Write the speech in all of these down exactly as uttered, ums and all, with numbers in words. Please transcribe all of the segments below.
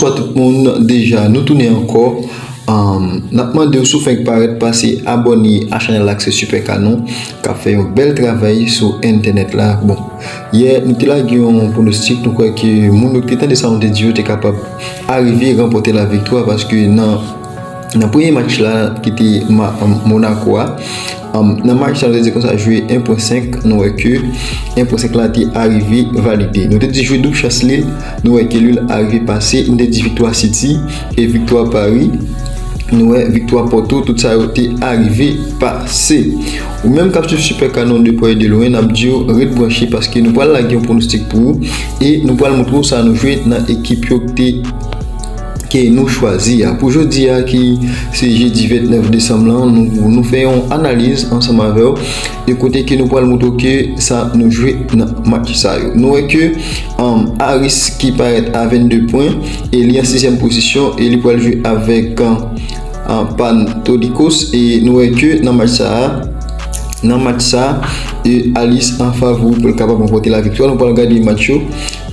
Bonswa tout moun, deja nou tounen ankò. Um, n ap mande w si w fenk parèt, pase abòne a chanèl la ki se Super Canon, k ap fè yon bèl travay sou entènèt la. Bon, yè nou te lage yon pwonostik, nou kwè ke moun yo ki te tande sa nou te di yo te kapab arive ranpòte laviktwa, paske nan nan premye match la ki te ma- um, Monaco a, um, nan match sa nou te di konsa jwe en pwen senk, nou wè ke en pwen senk la te arive valide. Nou te di jwe doub chans Lille, nou wè ke Lille arive pase, nou te di viktwa City e viktwa Paris, nou wè viktwa Porto, tout sa yo te arive pase. Ou menm k ap swiv Super Canon de près et de loin, n ap di w ret branche paske nou pral lage yon pwonostik pou ou e nou pral montre w sa nou jwe nan ekip yo ki te ke nou chwazi a. Pou jodi a ki se jedi vennèf desanm lan, nou, nou fè yon analiz ansanm avè w e kote ke nou pral montre w ke sa nou jwe nan match sa yo. Nou wè ke um, Aris ki parèt a vennde pwen e li an sizyèm pozisyon e li pral jwe avèk uh, uh, Pantolikos e nou wè ke nan match sa a, nan match sa a, e Aris an favori pou l kapab ranpòte laviktwa. Nou pral gade match yo.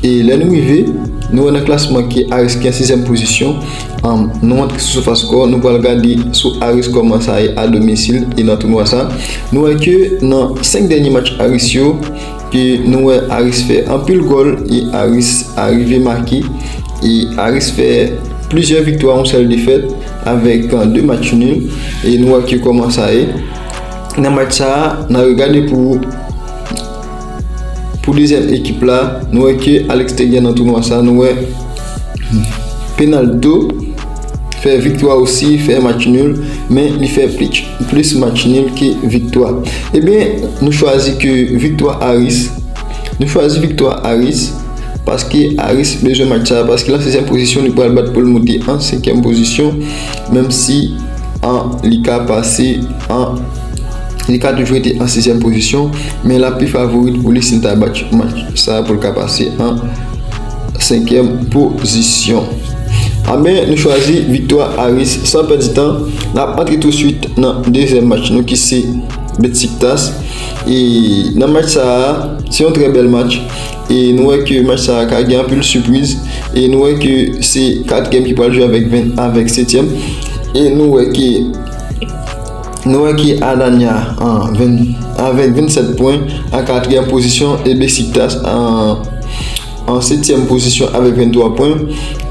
E lè nou rive, nou wè nan klasman ke Aris ki an sizyèm pozisyon. Um, nou antre sou SofaScore, nou pral gade sou Aris kòman sa ye a domisil e nan tounwa sa. Nou wè ke nan senk dènye match Aris yo, ke nou wè Aris fè anpil gòl e Aris arive make e Aris fè plizyè viktwa, yon sèl defèt avèk uh, de match nil. E nou wè ke kòman sa ye. Nan match sa a, n a regade pou pou dezyèm ekip la, nou wè ke aleksteryè nan tounwa sa, nou wè Penalto fè viktwa osi, fè match nil, men li fè plis, plis match nil ke viktwa. Ebyen, nou chwazi ke viktwa Aris, nou chwazi viktwa Aris, paske Aris bezwen match sa, paske l an sizyèm pozisyon, li pral bat pou l moute an senkyèm pozisyon, menm si an, li ka pase an, li ka toujou rete an sizyèm pozisyon, men l ap pi favorit pou li si l ta bat match sa pou l ka pase an senkyèm pozisyon. Anben, nou chwazi viktwa Aris san pèdi tan. N ap antre touswit nan dezyèm match nou ki se Besiktas. E nan match sa a, se yon trè bèl match. E nou wè ke match sa a ka gen anpil sipriz. E nou wè ke se katriyèm ki pral jwe avèk ven, avèk setyèm. E nou wè ke nou wè ke Adana an ven, avèk vennsèt pwen an katriyèm pozisyon e Besiktas an an setyèm pozisyon avèk venntwa pwen.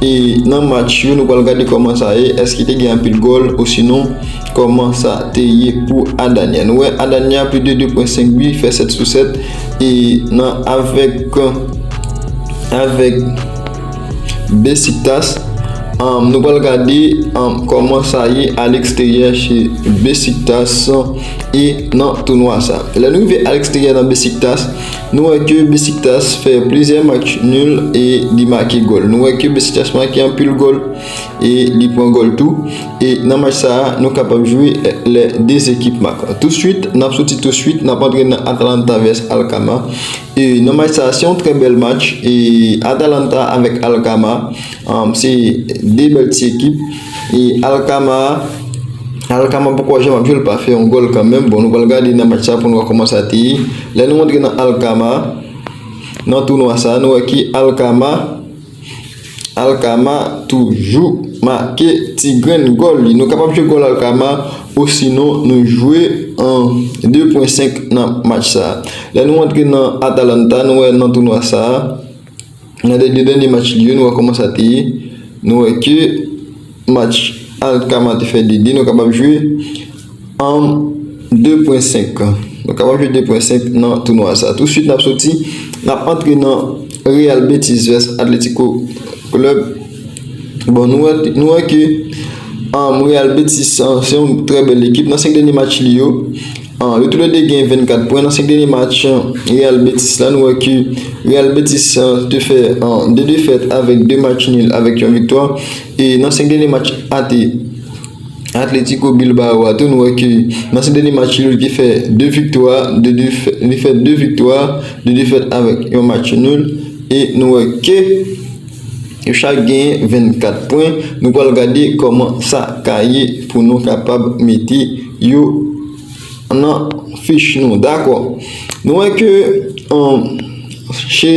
E nan match yo, nou pral gade kòman sa ye, èske te gen anpil gòl osinon kòman sa te ye pou Adana. Nou wè Adana plis de de pwen senk bi, fè sèt sou sèt. E nan avèk avèk Besiktas, um, nou pral gade um, kòman sa ye aleksteryè che Besiktas e nan tounwa sa. Lè nou rive aleksteryè nan Besiktas, nou wè ke Besiktas fè plizyè match nil e li make gòl. Nou wè ke Besiktas make anpil gòl e li pran gòl tou. E nan match sa a, nou kapab jwe lè de ekip mak. Touswit, n ap soti touswit, n ap antre nan Atalanta vs Alkmaar. E nan match sa a, se yon trè bèl match. E Atalanta avèk Alkmaar, um, se de bèl ti ekip. E Alkmaar, Alkmaar poko janm ap jwe, l pa fè yon gòl kanmenm. Bon, nou pral gade nan match sa pou nou wè kòman sa te ye. Lè nou antre nan Alkmaar, nan tounwa sa, nou wè ke Alkmaar, Alkmaar toujou make ti grenn gòl li. Nou kapab jwe gòl Alkmaar, osinon nou jwe an de pwen senk nan match sa. Lè nou antre nan Atalanta, nou wè nan tounwa sa, nan de dènye match li yo, nou wè kòman sa te ye. Nou wè ke match Alkmaar te fè de de, nou kapab jwe an de pwen senk. Nou kapab jwe de pwen senk nan tounwa sa. Touswit, n ap soti, n ap antre nan Real Betis vs Atletico Club. Bon, nou wè, nou wè ke um, Real Betis uh, se yon trè bèl ekip. Nan senk dènye match li yo, uh, yo toulède gen vennkat pwen. Nan senk dènye match uh, Real Betis la, nou wè ke Real Betis uh, te fè uh, de defèt avèk de match nil avèk yon viktwa. E nan senk dènye match ate Atletico Bilbao a tou, nou wè ke nan senk dènye match li, li te fè de viktwa, de defè, li fè de viktwa, de defèt avèk yon match nil. E nou wè ke yo chak gen vennkat pwen. Nou pral gade kòman sa ka ye pou nou kapab mete yo nan fich nou. Dakò. Nou wè ke um, che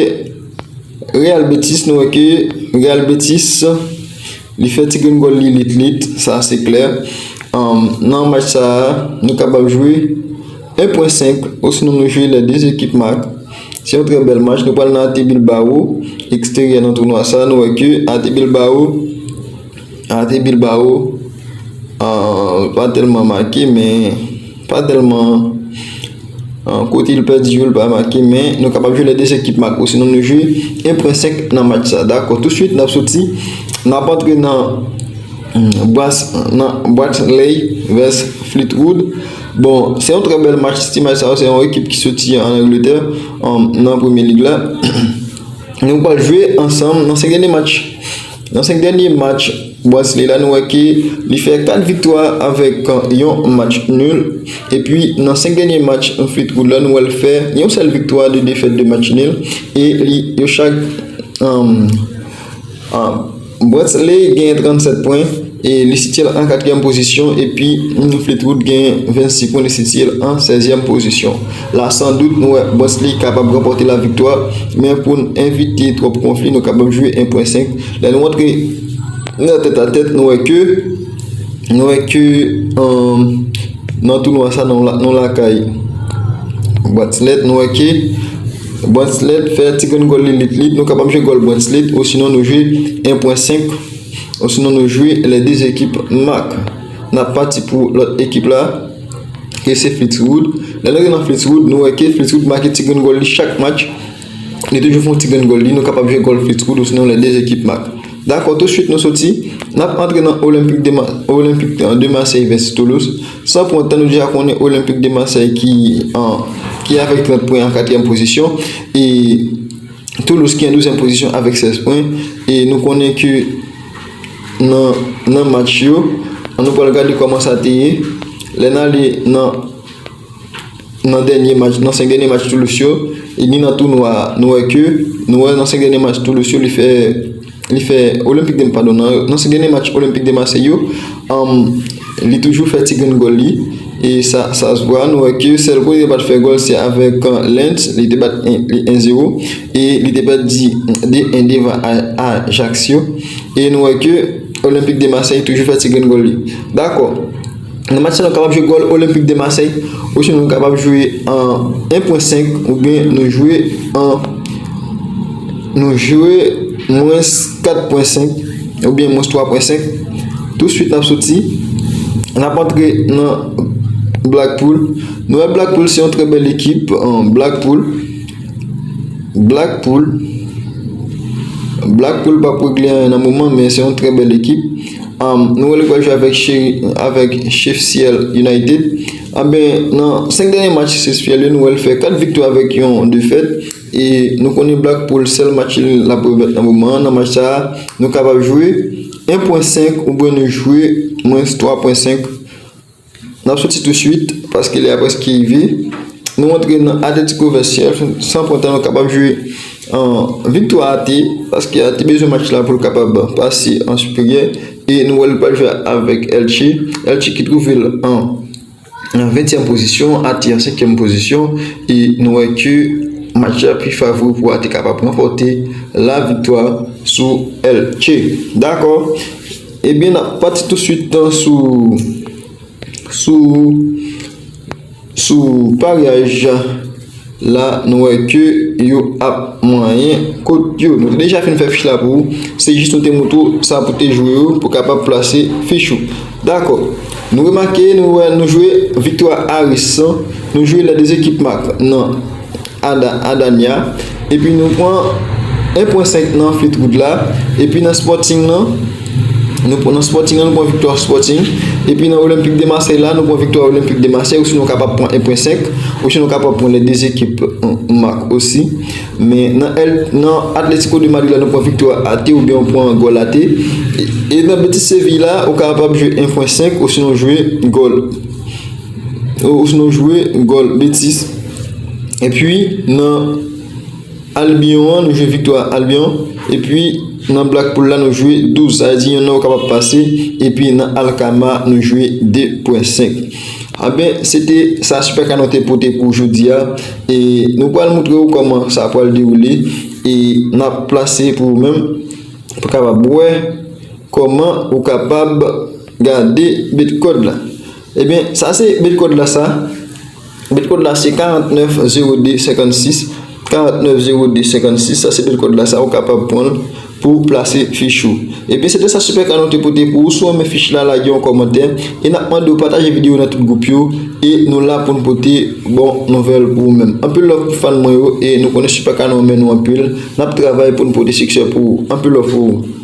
Real Betis, nou wè ke Real Betis Li fè ti grenn gòl li lit lit, sa se klè. Anm, nan match sa a, nou kapab jwe en pwen senk, osinon nou jwe les deux équipes marquent. Se yon trè bèl match. Nou pral nan Athletic Bilbao, eksteryè nan tounwa sa. Nou wè ke Athletic Bilbao, Athletic Bilbao, ah, pa tèlman make, men pa tèlman, ah, kote l pèdi yo, l pa make, men nou kapab jwe les deux équipes marquent. Osinon nou jwe en pwen senk nan match sa. Dakò, touswit n ap soti, n ap antre nan, mm, Bras-, nan Barnsley vs Fleetwood. Bon, se yon trè bèl match. Ti match sa yo, se yon ekip ki soti an Angletè, um, nan Premye Lig la. Nou pral jwe ansanm nan senk dènye match. Nan senk dènye match Barnsley la, nou wè ke li fè kat viktwa avèk, uh, yon match nil. Epi nan senk dènye match Fleetwood la, nou wè l fè yon sèl viktwa, de defèt, de match nil. E li, yo chak, um, um, Barnsley genyen trannsèt pwen e li sitiye l an katriyèm pozisyon, epi, mm, Fleetwood genyen vennsis pwen, li sitiye l an sèzyèm pozisyon. La, san dout, nou wè Barnsley kapab ranpòte la viktwa, men pou n evite twòp konfli, nou kapab jwe en pwen senk. Lè nou antre nan tèt a tèt, nou wè ke, nou wè ke, um, nan tounwa sa, nou la-, nou lakay Barnsley, nou wè ke Barnsley fè ti grenn gòl li lit lit, nou kapab jwe gòl Barnsley, osinon nou jwe en pwen senk, osinon nou jwe les deux équipes marquent. N ap pati pou lòt ekip la, ke se Fleetwood. Lè nou rive nan Fleetwood, nou wè ke Fleetwood make ti grenn gòl li chak match. Li toujou fè yon ti grenn gòl li, nou kapab jwe gòl Fleetwood, osinon les deux équipes marquent. Dakò, touswit nou soti, n ap antre nan Olympique de Ma-, Olympique de Marseille vs Toulouse. San pran tan, nou deja konnen Olympique de Marseille ki, an, ki avèk trant pwen an katriyèm pozisyon. E Toulouse ki an douzèm pozisyon avèk sèz pwen. E nou konnen ke nan, nan match yo, an nou pral gade kòman sa te ye. Lè n ale nan, nan dènye match, nan senk dènye match Toulouse yo, e ni nan tounwa, nou wè ke, nou wè nan senk dènye match Toulouse yo, li fè, li fè Olympique de, padon, nan, nan senk dènye match Olympique de Marseille yo, um, li toujou fè ti grenn gòl li. E sa, sa se vre, nou wè ke sèl kote li pa t fè gòl, se avèk, uh, Lens, li te bat en, li en zewo, e li te pèdi de en devan A-, Ajaccio. E nou wè ke Olympique de Marseille toujou fè ti grenn gòl li. Dakò. Nan match sa, nou kapab jwe gòl Olympique de Marseille, osinon nou kapab jwe an en pwen senk, oubyen nou jwe an, nou jwe mwens kat pwen senk, oubyen mwens twa pwen senk. Touswit, n ap soti, n ap antre nan Blackpool. Nou wè Blackpool se yon trè bèl ekip, an Blackpool. Blackpool. Blackpool p ap regle anyen nan moman, men se yon trè bèl ekip. Um, nou wè l pral jwe avèk Che-, avèk Sheffield United. Anben, nan senk dènye match Sheffield yo, nou wè l fè kat viktwa avèk yon defèt. E nou konnen Blackpool, sèl match li l ap remèt nan moman an. Nan match sa a, nou kapab jwe en pwen senk oubyen nou jwe mwens twa pwen senk. N ap soti touswit, paske lè a prèske rive. Nou antre nan Atletico vs Sheriff, san pran tan nou kapab jwe, an, viktwa A T, paske A T bezwen match la pou l kapab pase an siperyè. E nou wè l pral jwe avèk Elche. Elche ki twouve l an, an ventyèm pozisyon, A T an senkyèm pozisyon. E nou wè ke match la pi favori pou A T kapab ranpòte la viktwa sou Elche. Dakò. Ebyen, n ap pati touswit sou sou, sou paryaj la, nou wè ke yo ap mwayen kot yo. Nou te deja fin fè fich la pou ou. Se jis nou te montre w sa pou te jwe yo, pou kapab plase fich ou. Dakò. Nou remake, nou wè, nou jwe viktwa a risk, nou jwe les deux équipes marquent nan Ada-, Adania. Epi nou pran en pwen senk nan Fleetwood la. Epi nan Sporting nan, nou pran, nan Sporting nan, nou pran viktwa Sporting. Epi nan Olympique de Marseille la, nou pran viktwa Olympique de Marseille. Osinon, nou kapab pran en pwen senk. Osinon, nou kapab pran les deux équipes, euh, marquent osi. Men nan, El, nan Atlético de Madrid la, nou pran viktwa A T oubyen nou pran gòl A T. E, e nan Betis Séville la, ou kapab jwe en pwen senk, osinon jwe gòl. Osinon jwe gòl Betis. Epi nan Albion an, nou jwe viktwa Albion. Epi nan Blackpool la, nou jwe douz. Sa vle di, yonn nan ou kapab pase. Epi nan Alkmaar, nou jwe de pwen senk. Anben, se te sa Super Canon te pote pou jodi a. E nou pral montre w kòman sa pral dewoule. E n ap plase pou ou menm, pou kapab wè Kòman ou kapab gade bitcode la? Ebyen, sa se bitcode la sa. Bitcode la se karant nèf zewo de senkannsis, karant nèf zewo de senkannsis, sa se bitcode la sa, ou kapab pran l pou plase fich ou. Ebyen, se te sa Super Canon te pote pou ou. Si w renmen fich la, lage yon kòmantè e n ap mande w pataje videyo nan tout gwoup yo. E nou la pou n pote bon nouvèl pou ou menm. Anpil love pou fan mwen yo e nou konnen Super Canon renmen nou anpil. N ap travay pou n pote siksè pou ou. Anpil love pou ou.